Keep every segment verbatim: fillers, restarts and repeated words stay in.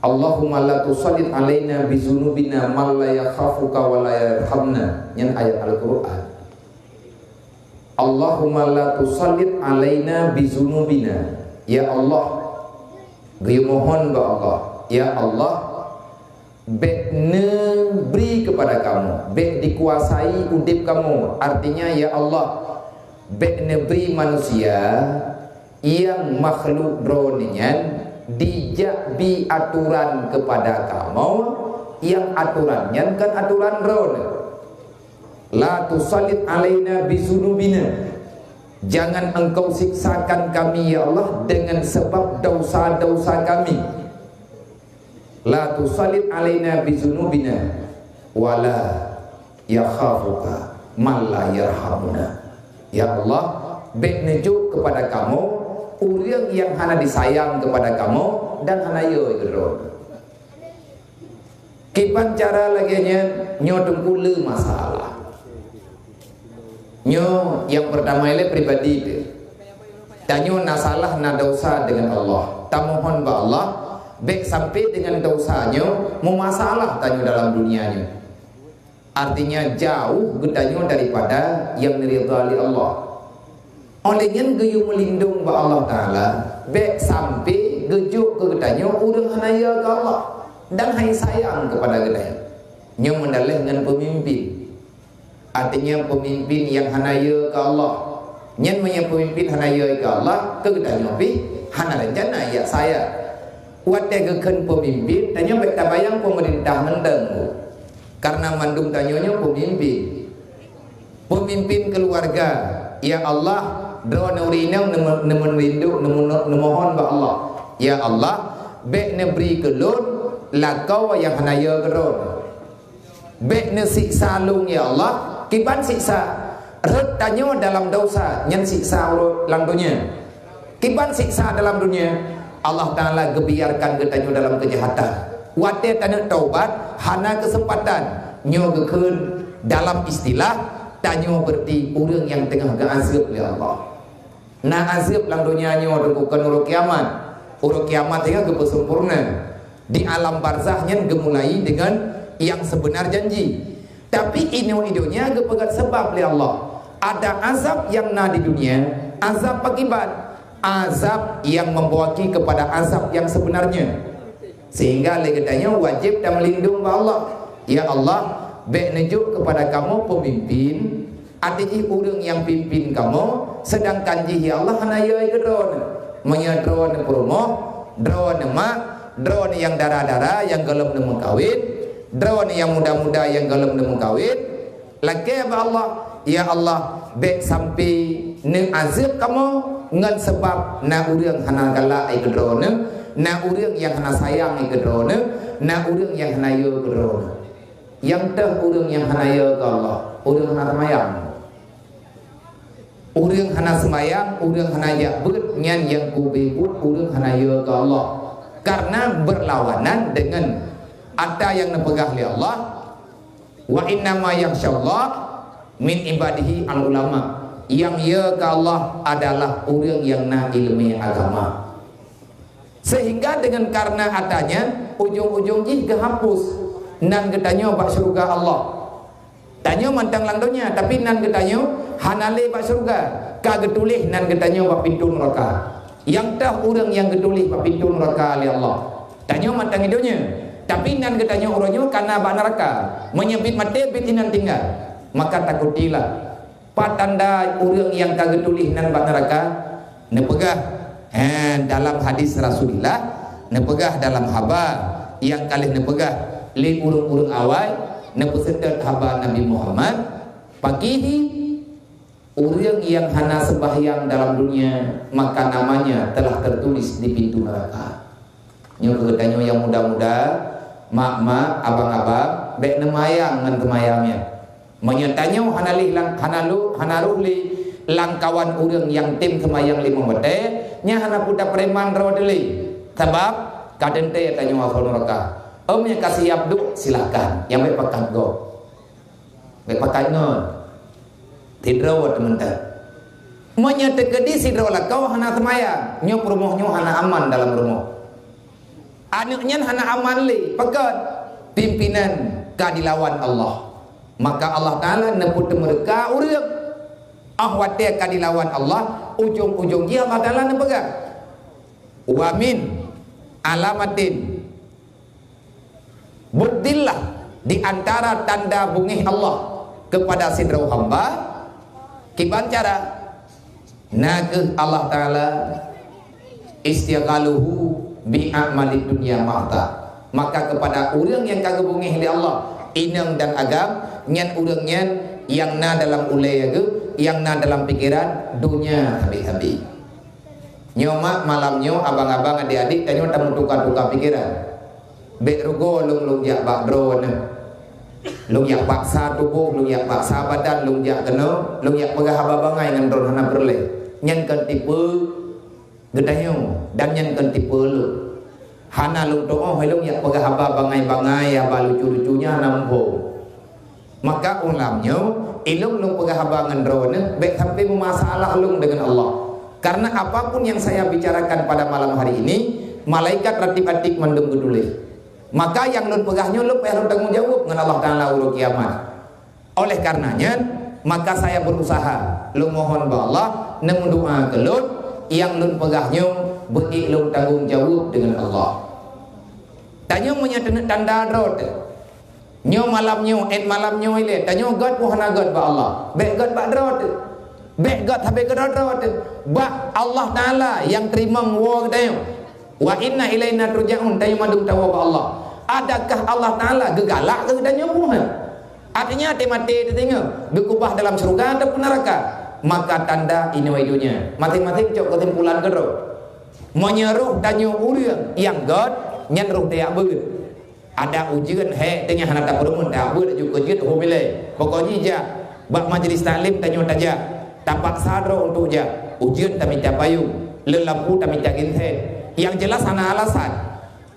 Allahumma la tusallit alaina bizunubina man la yakhafuka wa la yarhamna. Nyan ayat Al-Qur'an. Allahumma la tusallit alaina bizunubina. Ya Allah, geuyue mohon bak Allah, ya Allah, bék neubri keupada kamoe, bék dikuasai udeb kamoe. Artinya, ya Allah, bék neubri manusia nyang makhluk Droeneuh nyan dijak bi atoran keupada kamoe, nyang atoran nyan kon atoran Droeneuh. La tusallit alaina bizunubina. Jangan Engkau siksakan kami, ya Allah, dengan sebab dosa-dosa kami. La tusallit alaina bizunubina wala yakhafuka man la yarhamuna. Ya Allah, bék neujok keupada kamoe ureuëng nyang hana disayang keupada kamoe dan hana yö keu Droeneuh. Kiban cara lagée nyan, nyoe teungku le masalah. Nyoe nyang peurtama ilée pribadi teuh. Tanyoe na salah, na desya deungon Allah. Tamohon bak Allah, bék sampai deungon desya nyoe meumasalah tanyoe dalam dunia nyoe. Artinya, jauh geutanyoe daripada nyang neuridha lé Allah. Óh lheueh nyan geuyue meulindong bak Allah Taala, bék sampai geujok keu geutanyoe ureuëng hana yö keu Allah dan hai sayang keupada geutanyoe. Nyoe meudaleh ngon peumimpin. Artinya, peumimpin nyang hana yö keu Allah. Nyan meunyoe peumimpin hana yö keu Allah, keu geutanyoe pih hana rencana jak sayang. Watée geukheun peumimpin, tanyoe bék tabayang peumeurintah mantong. Karena mandum tanyoe nyoe peumimpin. Peumimpin keuluwarga, ya Allah, droeneuh ureuëng inong neume-, neumeurindok, neumono-, neumohon bak Allah. Ya Allah, bék neubri keu lôn lakoe nyang hana yö keu droeneuh. Bék neusiksa lôn, ya Allah, kiban siksa. Rhot tanyoe dalam desya, nyan siksa uroe lam donya. Kiban siksa dalam dunia, Allah Taala geubiarkan geutanyoe dalam keujahatan. Watée taneuk taubat, hana keuseumpatan. Nyoe geukheun dalam istilah, tanyoe beureuti ureuëng nyang teungoh geuazeueb lé Allah. Na azeueb lam donya nyoe teungku, kon uroe kiamat. Uroe kiamat nyang geupeusempurna di alam barzakh nyan geumulai deungon nyang seubeuna janji. Tapi inoe i donya geupeugét seubab lé Allah. Ada azab nyang na di dunia, azab pakiban, azab nyang membawa ki kepada azab nyang sebenarnya. Sehingga lé geutanyoe wajéb tameulindong bak Allah. Ya Allah, bék neujok keupada kamoe peumimpin, até jih ureuëng nyang pimpin kamoe, seudangkan jih, ya Allah, hana yö keu droeneuh. Meunyoe droeneuh peurumoh, droeneuh mak, droeneuh nyang dara-dara nyang gohlom neumeukawen, droeneuh nyang muda-muda nyang gohlom neumeukawen, lakée bak Allah, ya Allah, bék sampai neuazeueb kamoe ngon seubab na ureuëng hana galak keu droeneuh, na ureuëng nyang hana sayang keu droeneuh, na ureuëng nyang hana yö keu droeneuh. Nyang teuh ureuëng nyang hana yö keu Allah, ureuëng hana seumayang. Ureuëng hana seumayang, ureuëng hana jak beuet, nyan nyang keubeue buet ureuëng hana yö keu Allah. Karena berlawanan dengan ata nyang neupeugah lé Allah, "Wa innama yakhsyallaha min ibadihi al-ulama." Nyang yö keu Allah adalah ureuëng nyang na iéleumé agama. Sehingga dengan karena ata nyan, ujong-ujong jih geuhapus nan geutanyoe bak syeuruga Allah. Tanyoe mantong lam donya, tapi nan geutanyoe hana lé bak syeuruga, ka geutuléh nan geutanyoe bak pintoe neuraka. Nyang teuh ureuëng nyang geutuléh bak pintoe neuraka lé Allah. Tanyoe mantong i donya, tapi nan geutanyoe uroe nyoe ka na bak neuraka. Meunyoe biet maté, biet inan tinggai, maka takutilah. Pat tanda ureuëng nyang ka geutuléh nan bak neuraka? Neupeugah, eh, dalam hadis Rasulullah, neupeugah dalam haba nyang ka lheueh neupeugah lé ureuëng-ureuëng awai, neupeuseutôt haba Nabi Muhammad, pakihi ureuëng nyang hana seumbahyang dalam dunia, maka namanya telah tertulis di pintu neraka. Nyoe keu geutanyoe nyang muda-muda, mak-mak, abang-abang, bék neumayang ngon teumayang nyan. Meunyoe tanyoe hana lé lam, hana lo-, hana roh lé lam kawan ureuëng nyang tem teumayang limong watée, nyan hana peue tapreman droe teuh lé. Sabab ka teuntée tanyoe asoe neuraka. Ôm nyang ka siap duek, silahkan. Nyang bék pakat gob. Bék pakat ngon. Sidroe teumantong. Meunyoe teukeudi sidroe lakoe hana seumayang, nyoe peurumoh nyoe hana aman dalam rumoh. Aneuk nyan hana aman lé, pakon? Pimpinan ka dilawan Allah. Maka Allah Taala neupeuteumeuruka ureuëng. Ah watée ka dilawan Allah, ujong-ujong jih Allah Taala neupeugah, "Wa min alamatin bughdillah," di antara tanda beungéh Allah kepada sidroe hamba, kiban cara, na kheueh Allah Taala istighaluhu bi a'malid dunya mahta. Maka kepada ureuëng nyang ka geubeungéh lé Allah inong dan agam, nyan ureuëng nyan nyang na dalam ulée geuh, nyang na dalam pikeran donya habéh-habéh. Nyoe mak malam nyoe abang-abang adik-adik tanyoe tameutuka-tuka pikeran. Bék rugoe lôn, lôn jak bak droeneuh. Lôn jak paksa tuboh, lôn jak paksa badan, lôn jak keunoe, lôn jak peugah haba bangai ngon droeneuh hana peureulée. Nyan kon tipe geutanyoe dan nyan kon tipe lôn. Hana lôn tuoh lôn jak peugah haba bangai-bangai, haba lucu-lucu nyan hana muphom. Maka ulam nyoe, ilong lôn peugah haba ngon droeneuh, bék sampai meumasalah lôn deungon Allah. Karena apapun yang saya bicarakan pada malam hari ini, malaikat ratib atid mandum geutuléh. Maka nyang lôn peugah nyoe lôn payah lôn tanggong jaweueb ngon Allah Taala uroe kiamat. Oleh karena nyan, maka saya berusaha, lôn mohon bak Allah, neumeudoa keu lôn, nyang lôn peugah nyoe beuék lôn tanggong jaweueb deungon Allah. Tanyoe meunyoe teuneuk tanda droe teuh. Nyoe malam nyoe, 'et malam nyoe ilée, tanyoe gét peu hana gét bak Allah. Bék gét bak droe teuh. Bék gét sabe keudroe-droe teuh. Bak Allah Taala nyang teurimong woe geutanyoe. Wa inna ilaina turja'un, tanyoe mandum tawoe bak Allah. Adakah Allah Taala geugalak keu geutanyoe? Bukan. Artinya, até maté teutinggai, geukeubah dalam syeuruga ataupun neuraka. Maka tanda inoe donya. Maséng-maséng cok keusimpulan keudroe. Meunyoe roh tanyoe ureuëng nyang gét, nyan roh tajak beuet. Ada ujeuen hék teungoh hana tapeurumun, tajak beuet laju keu jeuet ho bilée. Pokok jih jak bak majlis taklim tanyoe tajak, tapaksa droe untuk jak. Ujeuen tamita payong, lé lampu tamita genset. Nyang jeulaih hana alasan.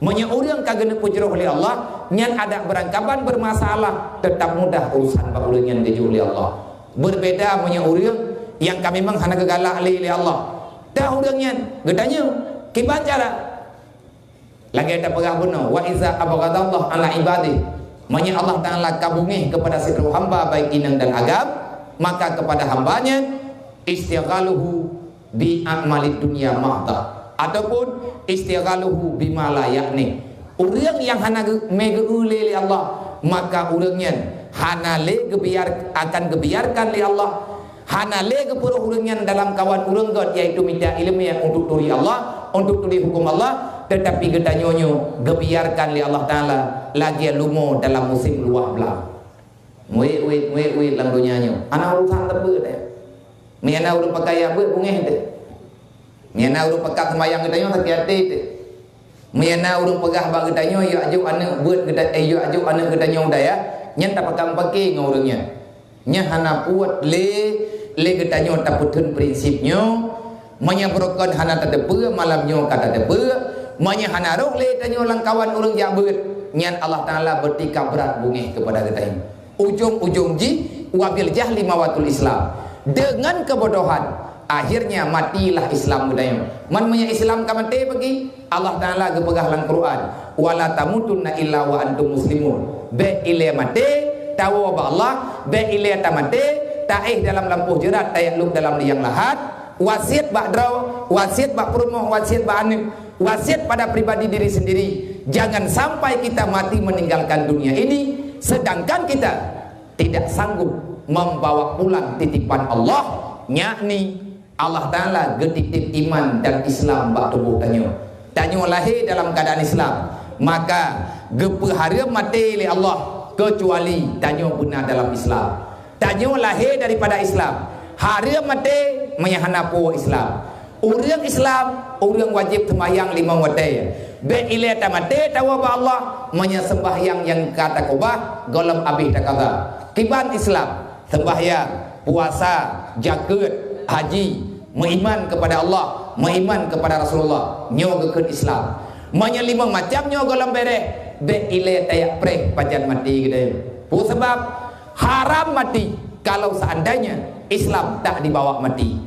Meunyoe ureuëng ka geuneuk peujroh lé Allah, nyan adak beurangkaban beurmasalah, teutap mudah urusan bak ureuëng nyan geujok lé Allah. Beurbeda meunyoe ureuëng nyang ka memang hana geugalak lé, lé Allah. Teuh ureuëng nyan, geutanyoe, kiban cara? Lagée tapeugah bunoe, "Wa iza abghadallahu ala ibadih." Meunyoe Allah Taala ka beungéh kepada sidroe hamba baik inong dan agam, maka kepada hamba nyan istighaluhu bi a'malid dunya mahta, ataupun istighaluhu bima la ya'ni. Ureuëng nyang hana geu-, mé geu-eu lé, lé Allah, maka ureuëng nyan hana lé geubiar-, akan geubiarkan lé Allah, hana lé geupeuroh ureuëng nyan dalam kawan ureuëng gét, yaitu mita iéleumé untuk turi Allah, untuk turi huköm Allah, teutapi geutanyoe nyoe geubiarkan lé Allah Taala lagée lumoe dalam musém luwah blang. Muet-uet, muet-uet lam donya nyoe. Hana urusan teupeu deh. Meunyoe na ureuëng pakai jak beuet beungéh teuh. Meunyoe na ureuëng pakat seumayang geutanyoe sakét até teuh. Meunyoe na ureuëng peugah bak geutanyoe, "Yue jok aneuëk beuet geuta-, eh, yue jok aneuëk geutanyoe u dayah," nyan tapakang-pakeng ngon ureuëng nyan. Nyan hana puet lé, lé geutanyoe tapeutheun prinsip nyoe. Meunyoe beurokon hana tateupeue, malam nyoe ka tateupeue. Meunyoe hana roh lé tanyoe lam kawan ureuëng jak beuet, nyan Allah Taala beutika brat beungéh keupada geutanyoe. Ujong-ujong jih, wabil jahli mawatul Islam. Dengan kebodohan, akhirnya matilah Islam geutanyoe. Man meunyoe Islam ka maté bagi, Allah Taala geupeugah lam Quran, "Wala tamutunna illa wa antum muslimun." Bék ilée maté, tawoe bak Allah, bék ilée tamaté, taéh dalam lampôh jeurat, tayaklub dalam liang lahat, wasiet bak droe, wasiet bak peurumoh, wasiet bak aneuëk, wasiet pada pribadi diri sendiri. Jangan sampai kita mati meninggalkan dunia ini, sedangkan kita tidak sanggup membawa pulang titipan Allah, yakni Allah Taala geutitip iman dan Islam bak tuboh tanyoe. Tanyoe lahé dalam keuadaan Islam, maka geupeuhareuem maté lé Allah, keucuali tanyoe beuna dalam Islam. Tanyoe lahé daripada Islam, hareuem maté meunyoe hana po Islam. Ureuëng Islam, ureuëng wajéb seumayang limong watée. Bék ilée tamaté tawoe bak Allah meunyoe seumbahyang nyang ka takubah gohlom abéh takaza. Kiban Islam, seumbahyang, puasa, jakeuet, haji, meuiman kepada Allah, meuiman kepada Rasulullah, nyoe geukheun Islam. Meunyoe limong macam nyoe gohlom béréh, bék ilée tajak préh pajan maté geutanyoe. Peue sabab? Haram mati kalau seandainya Islam tak dibawa mati.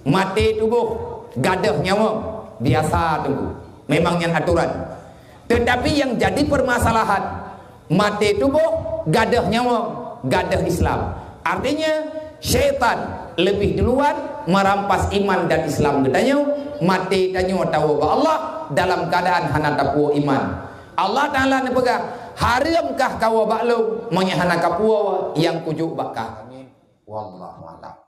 Maté tuboh, gadôh nyawöng, biasa teungku. Memang nyan atoran. Tetapi yang jadi permasalahan, maté tuboh, gadôh nyawöng, gadôh Islam. Artinya, syaitan lebih duluan merampas iman dan Islam geutanyoe, maté tanyoe tawoe bak Allah dalam keadaan hana tapuwoe iman. Allah Ta'ala neupeugah, "Hareuem kah kawoe bak Lôn, meunyoe hana kapuwoe nyang kujok bak kah." Wallahu a'lam.